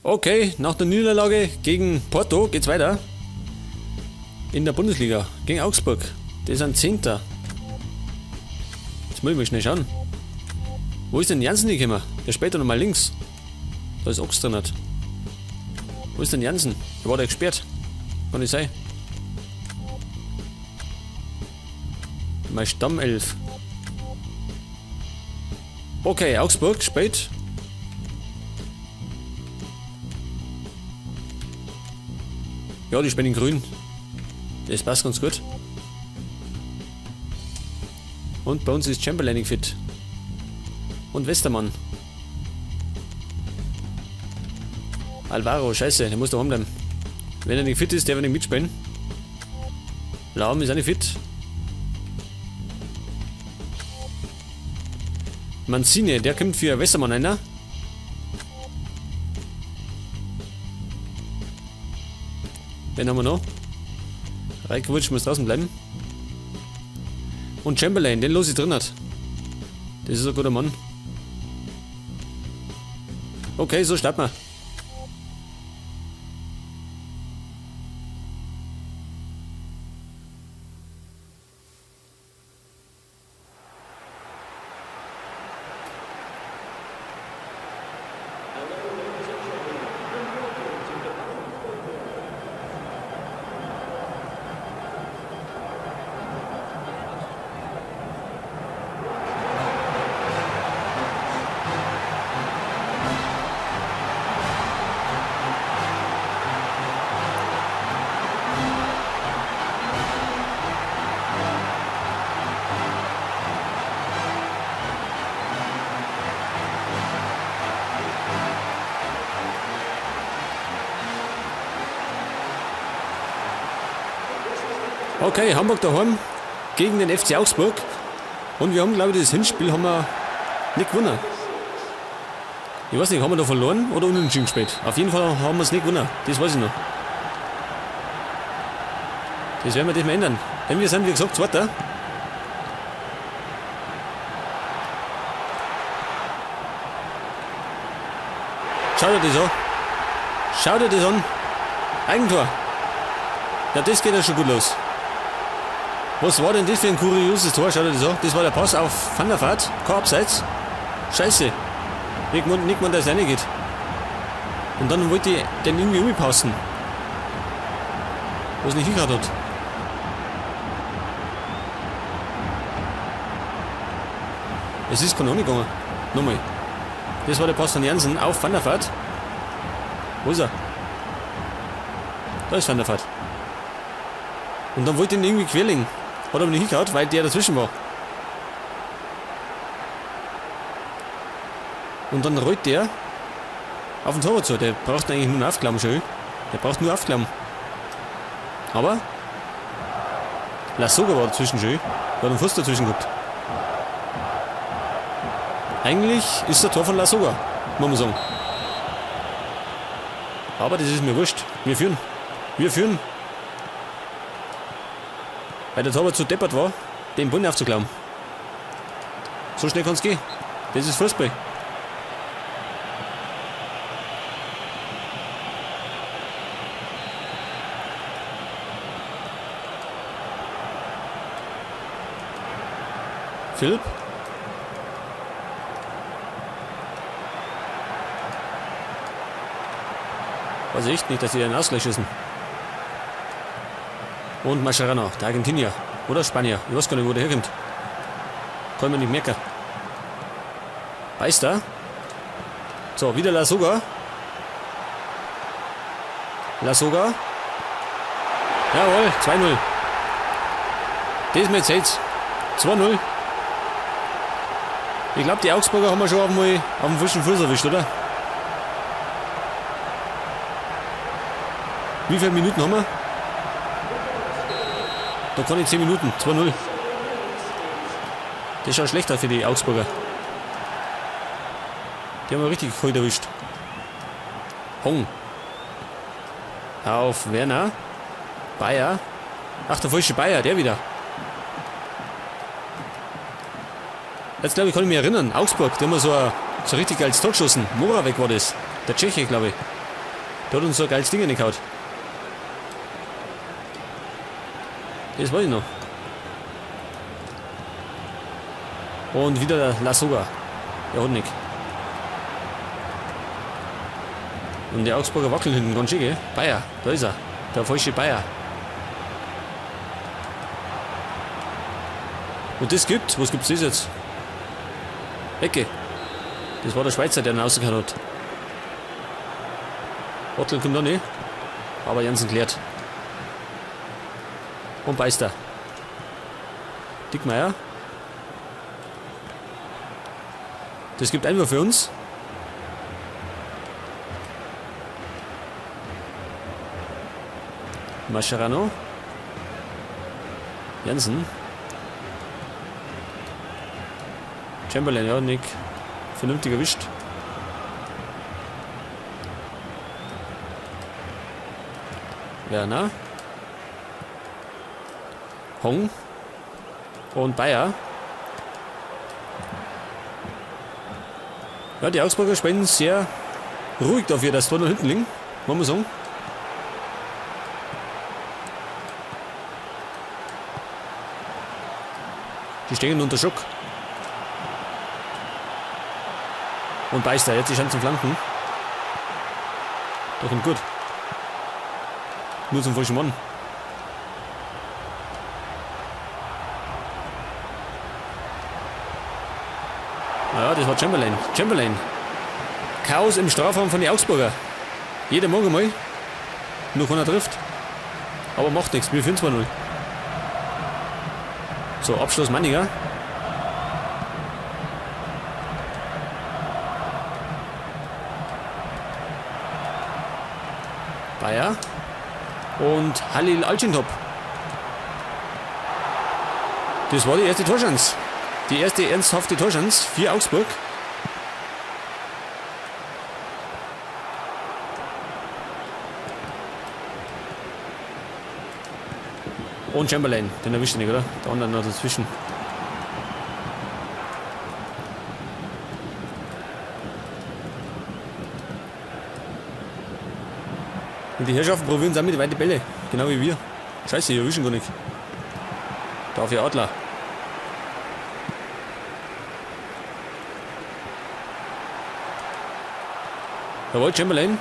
Okay, nach der Niederlage gegen Porto geht's weiter. In der Bundesliga gegen Augsburg. Das ist ein Zehnter. Jetzt muss ich mal schnell schauen. Wo ist denn Jansen gekommen? Der spielt doch nochmal links. Da ist Ochs drin. Wo ist denn Jansen? Der war da gesperrt. Kann nicht sein. Mein Stammelf. Okay, Augsburg spielt. Ja, die spielen in grün. Das passt ganz gut. Und bei uns ist Chamberlain fit. Und Westermann. Alvaro, scheiße, der muss daheim bleiben. Wenn er nicht fit ist, der wird nicht mitspielen. Lahm ist auch nicht fit. Mancini, der kommt für Westermann einer. Wen haben wir noch? Rajkovic muss draußen bleiben. Und Chamberlain, den los ich drin hat. Das ist ein guter Mann. Okay, so starten wir. Okay, Hamburg daheim gegen den FC Augsburg. Und wir haben, glaube ich, das Hinspiel haben wir nicht gewonnen. Ich weiß nicht, haben wir da verloren oder unentschieden gespielt? Auf jeden Fall haben wir es nicht gewonnen. Das weiß ich noch. Das werden wir diesmal ändern. Denn wir sind, wie gesagt, Zweiter. Schau dir das an. Schau dir das an. Eigentor. Ja, das geht ja schon gut los. Was war denn das für ein kurioses Tor? Schau dir das an. Das war der Pass auf Van der Vaart. Kein Abseits. Scheiße. Nicht gewundert, dass es reingeht. Und dann wollte ich den irgendwie umpassen. Was nicht hingehört hat. Es ist keine Ahnung gegangen. Nochmal. Das war der Pass von Jansen auf Van der Vaart. Wo ist er? Da ist Van der Vaart. Und dann wollte ich ihn irgendwie querlegen. Hat aber nicht hingehauen, weil der dazwischen war. Und dann rollt der auf den Torwart zu. Der braucht eigentlich nur einen Aufklammen, schön. Der braucht nur Aufklammen. Aber Lasogga war dazwischen schön. Der hat einen Fuß dazwischen gehabt. Eigentlich ist der Tor von Lasogga, muss man sagen. Aber das ist mir wurscht. Wir führen. Wir führen. Weil der Torwart zu deppert war, den Ball aufzuklauen. So schnell kann's gehen. Das ist Fußball. Philipp? Weiß ich echt nicht, dass die den Ausgleich schießen. Und Mascherano, der Argentinier. Oder Spanier. Ich weiß gar nicht, wo der herkommt. Kann man nicht merken. Beister. So, wieder Lasogga. Lasogga. Jawohl, 2-0. Das ist mir jetzt jetzt. 2-0. Ich glaub, die Augsburger haben wir schon einmal auf dem falschen Fuß erwischt, oder? Wie viele Minuten haben wir? Da kann ich 10 Minuten. 2-0. Das schaut schlecht aus für die Augsburger. Die haben wir richtig kalt erwischt. Hong. Auf Werner. Bayer. Ach, der falsche Bayer, der wieder. Jetzt glaube ich, kann ich mich erinnern. Augsburg, die haben wir so ein richtig geiles Tor geschossen. Moravek war das. Der Tscheche, glaube ich. Der hat uns so ein geiles Ding reingehauen. Das weiß ich noch. Und wieder der Lasogga. Der hat nicht. Und die Augsburger wackeln hinten ganz schön, gell? Bayer, da ist er. Der falsche Bayer. Und das gibt, was gibt's das jetzt? Ecke. Das war der Schweizer, der ihn rausgehauen hat. Ottel kommt da nicht. Aber Jansen klärt. Und Beister. Dickmeier. Das gibt Einwurf für uns. Mascherano. Jansen. Chamberlain, ja, Nick. Vernünftig erwischt. Werner. Hong. Und Bayer. Ja, die Augsburger spielen sehr ruhig dafür, dass da noch hinten liegen. Muss man sagen. Die stehen unter Schock. Und Beister, jetzt die Chance zum Flanken. Doch kommt gut. Nur zum falschen Mann. Naja, das war Chamberlain. Chamberlain. Chaos im Strafraum von den Augsburger. Jeder Morgen mal. Nur keiner trifft. Aber macht nichts. Wir führen 2-0. So, Abschluss Manninger. Bayer. Und Halil Altintop. Das war die erste Torchance. Die erste ernsthafte Torchance für Augsburg. Und Chamberlain, den erwischt er nicht, oder? Der andere noch dazwischen. Und die Herrschaften probieren es auch mit weiten Bälle. Genau wie wir. Scheiße, die erwischen gar nicht. Dafür Adler. Jawohl, Chamberlain.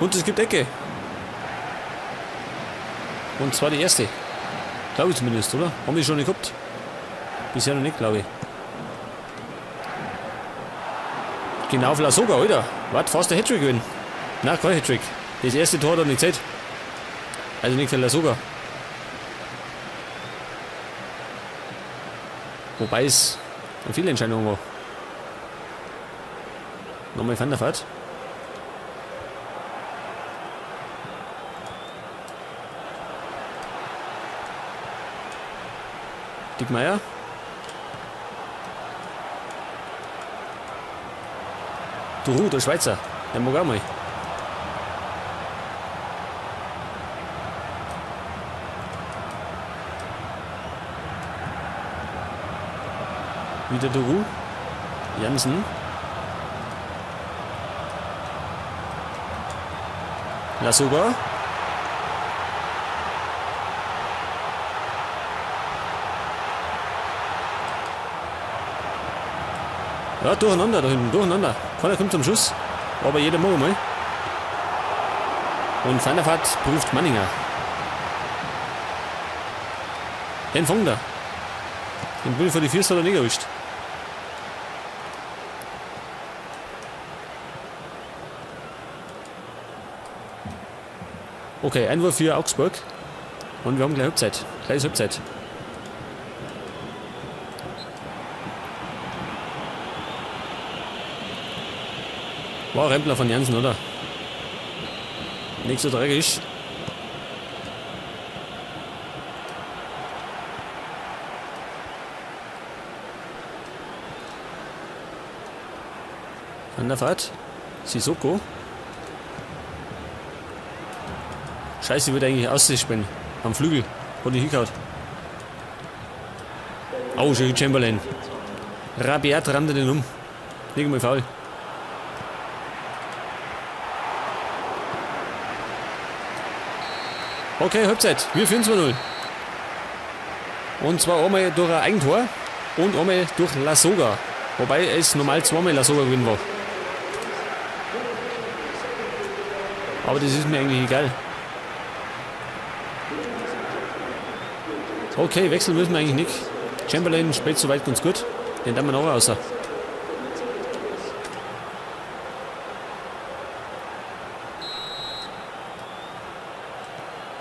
Und es gibt Ecke. Und zwar die erste. Glaube ich zumindest, oder? Haben wir schon nicht gehabt? Bisher noch nicht, glaube ich. Genau, auf Lasogga, Alter. Warte, fast der Hattrick gewesen. Nein, kein Hattrick. Das erste Tor hat er nicht gezählt. Also nicht für Lasogga. Wobei es eine Fehlentscheidung war. Nochmal Van der Vaart. Dickmeier. Duru, der Schweizer. Der mag auch mal. Wieder Duru. Jansen. Lasogga. Ja, durcheinander da hinten, durcheinander. Keiner kommt zum Schuss, aber jeder mag mal. Und Van der Vaart prüft Manninger. Den fangt er. Den Bull vor die Füße hat er nicht erwischt. Okay, Einwurf für Augsburg. Und wir haben gleich Halbzeit. Gleich Halbzeit. War Rempler von Jansen, oder? Nicht so tragisch. Van der Vaart. Sissoko. Scheiße, ich würde eigentlich ausspielen. Am Flügel. Hat nicht hingehauen. Oh, schön Chamberlain. Rabiat rammt er den um. Nicht einmal faul. Okay, Halbzeit. Wir führen 2-0. Und zwar einmal durch ein Eigentor und einmal durch Lasogga. Wobei es normal zweimal Lasogga gewesen war. Aber das ist mir eigentlich egal. Okay, wechseln müssen wir eigentlich nicht. Chamberlain spielt soweit ganz gut. Den haben wir noch raus.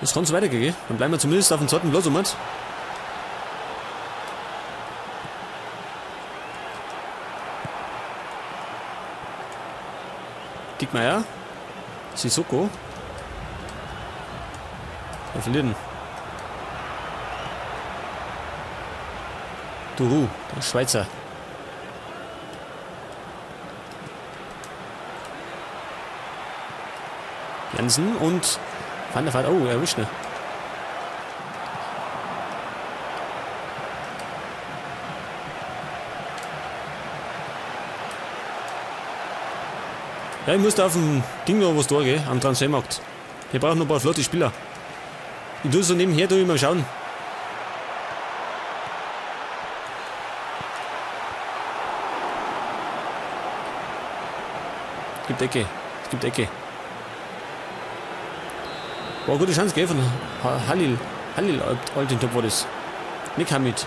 Das kann so weitergehen, gell? Dann bleiben wir zumindest auf dem zweiten Platz um. Diekmeier. Sissoko. Wir verlieren. Duru, der Schweizer. Jansen und Van der Vaart. Oh, erwischt ne. Ja, ich muss da auf dem Ding noch was da gehen, am Transfermarkt. Wir brauchen noch ein paar flotte Spieler. Ich tue so nebenher, tue ich mal schauen. Es gibt Ecke. Es gibt Ecke. War eine gute Chance, gell, von Halil. Halil Altintop war das. Nicht Hamid.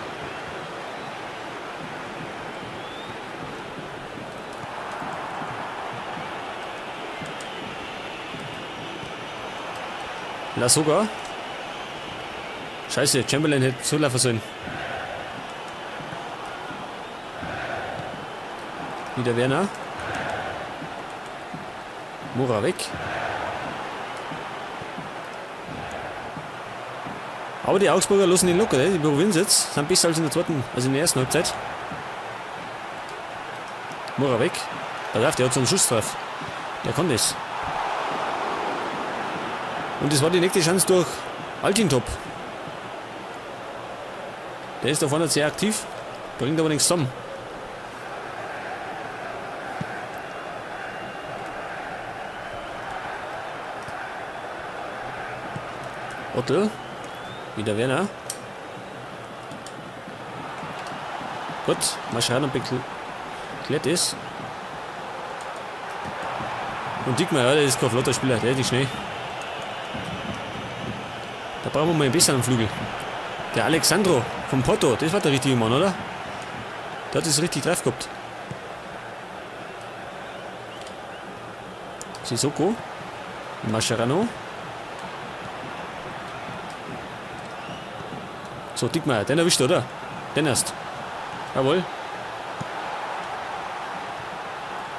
Lasogga. Scheiße, Chamberlain hätte zulaufen sollen. Wieder Werner. Mora weg. Aber die Augsburger lassen ihn locker, ne? Die probieren es jetzt. Sind besser als in der zweiten, also in der ersten Halbzeit. Mora weg. Pass auf, der hat so einen Schuss drauf. Der kann das. Und das war die nächste Chance durch Altintop. Der ist da vorne sehr aktiv, bringt aber nichts zusammen. Otto. Wieder Werner. Gut, mal schauen, ob beklärt ist. Und Diekmeier, ja, der ist kein flotter Spieler, der ist schnell. Da brauchen wir mal einen besseren Flügel. Der Alexandro vom Porto, das war der richtige Mann, oder? Der hat es richtig drauf gehabt. Sissoko. Mascherano. So, Diekmeier, den erwischt, oder? Den erst. Jawohl.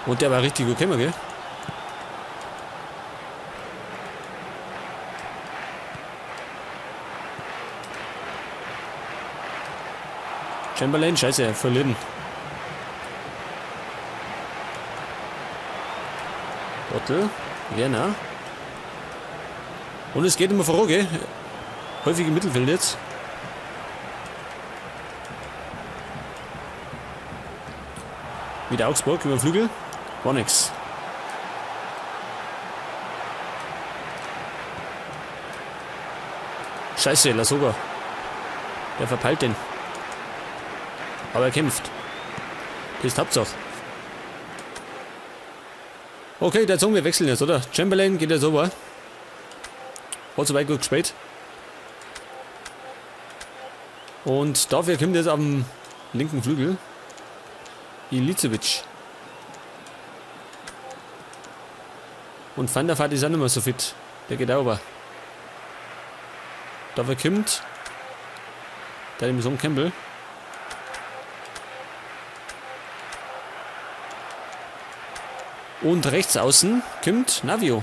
Und der war richtig gut gekommen, gell? Chamberlain, scheiße, verlieren. Otto, Werner. Und es geht immer voran, gell? Häufig im Mittelfeld jetzt. Wieder Augsburg über den Flügel. War nix. Scheiße, Lasogga. Der verpeilt den. Aber er kämpft. Das ist Hauptsache. Okay, der Zung, wir wechseln jetzt, oder? Chamberlain geht jetzt over. Hat soweit gut gespielt. Und dafür kommt jetzt am linken Flügel Ilicevic. Und Van der Vaart ist auch nicht mehr so fit. Der geht auch over. Dafür kommt der dem Sohn Campbell. Und rechts außen kommt Navio.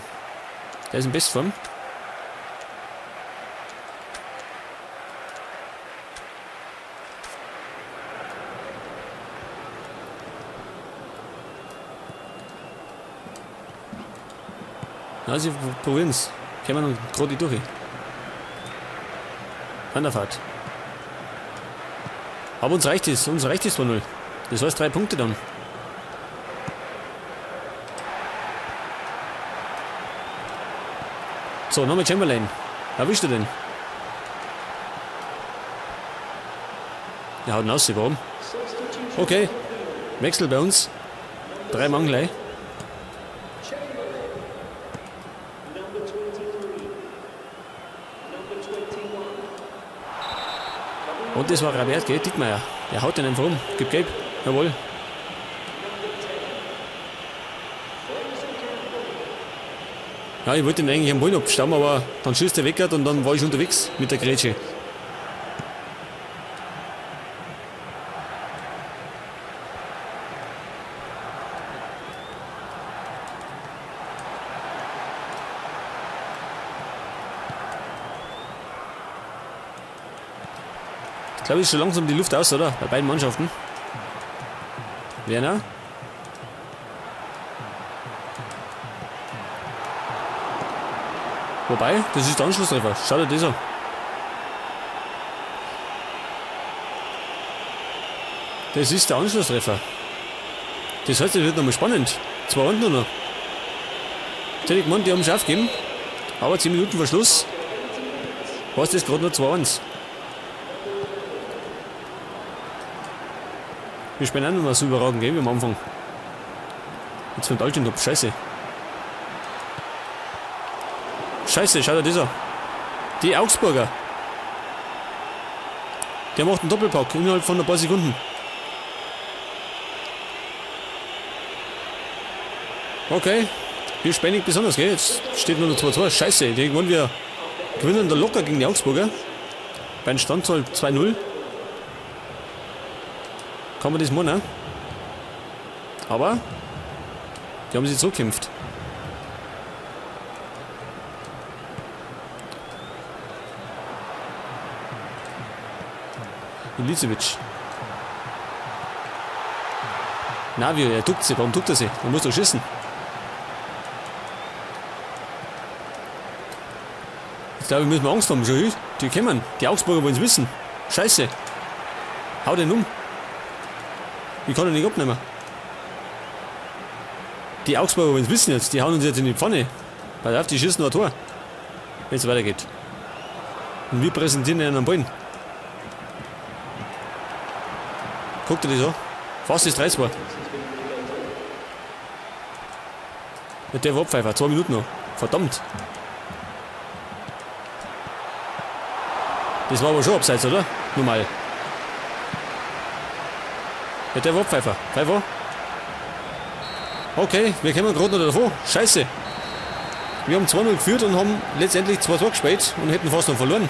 Der ist in Bestform. Na, sie probieren's. Kämen noch gerade durch. Van der Vaart. Aber uns reicht es. Uns reicht es 2-0. Das heißt 3 Punkte dann. So, nochmal Chamberlain. Erwischt er den? Der haut ihn aus, warum? Okay. Wechsel bei uns. 3 Mann gleich. Und das war Rabert, gell? Dittmeier. Der haut den einfach um. Gibt gelb. Jawohl. Ja, ich wollte ihn eigentlich am Bullen abstammen, aber dann schießt der weg und dann war ich unterwegs mit der Grätsche. Ich glaube, ist schon langsam die Luft aus, oder? Bei beiden Mannschaften. Werner. Wobei, das ist der Anschlusstreffer. Schau dir das an. Das ist der Anschlusstreffer. Das heißt, es wird nochmal spannend. 2 Runden nur noch. Jetzt hätte ich gemeint, die haben schon aufgegeben. Aber 10 Minuten vor Schluss. Was ist gerade noch 2-1. Wir spielen auch noch mal so überragend, gell, wie am Anfang. Jetzt kommt Altintop, scheiße. Scheiße, schau dir das an. Die Augsburger. Der macht einen Doppelpack innerhalb von ein paar Sekunden. Okay, wir spielen nicht besonders, gell? Jetzt steht nur noch 2-2. Scheiße, die wollen wir gewinnen da locker gegen die Augsburger. Beim Standzahl 2-0. Kann man das machen, ne? Aber die haben sich zurückgekämpft. Ilicevic. Navio, er duckt sich. Warum duckt er sich? Man muss doch schießen. Ich glaube, wir müssen Angst haben. Schon, die kommen. Die Augsburger wollen es wissen. Scheiße. Hau den um. Ich kann ihn nicht abnehmen. Die Augsburger wollen es wissen jetzt. Die hauen uns jetzt in die Pfanne. Pass auf, die schießen noch ein Tor. Wenn es weitergeht. Und wir präsentieren ihnen einen Ballen. Guck dir das an. Fast ist 3-2. Mit der Abpfeifer. 2 Minuten noch. Verdammt. Das war aber schon abseits, oder? Nur mal. Mit der Abpfeifer. Pfeifer. Okay, wir kommen gerade noch davor. Scheiße. Wir haben 2-0 geführt und haben letztendlich 2-2 gespielt und hätten fast noch verloren.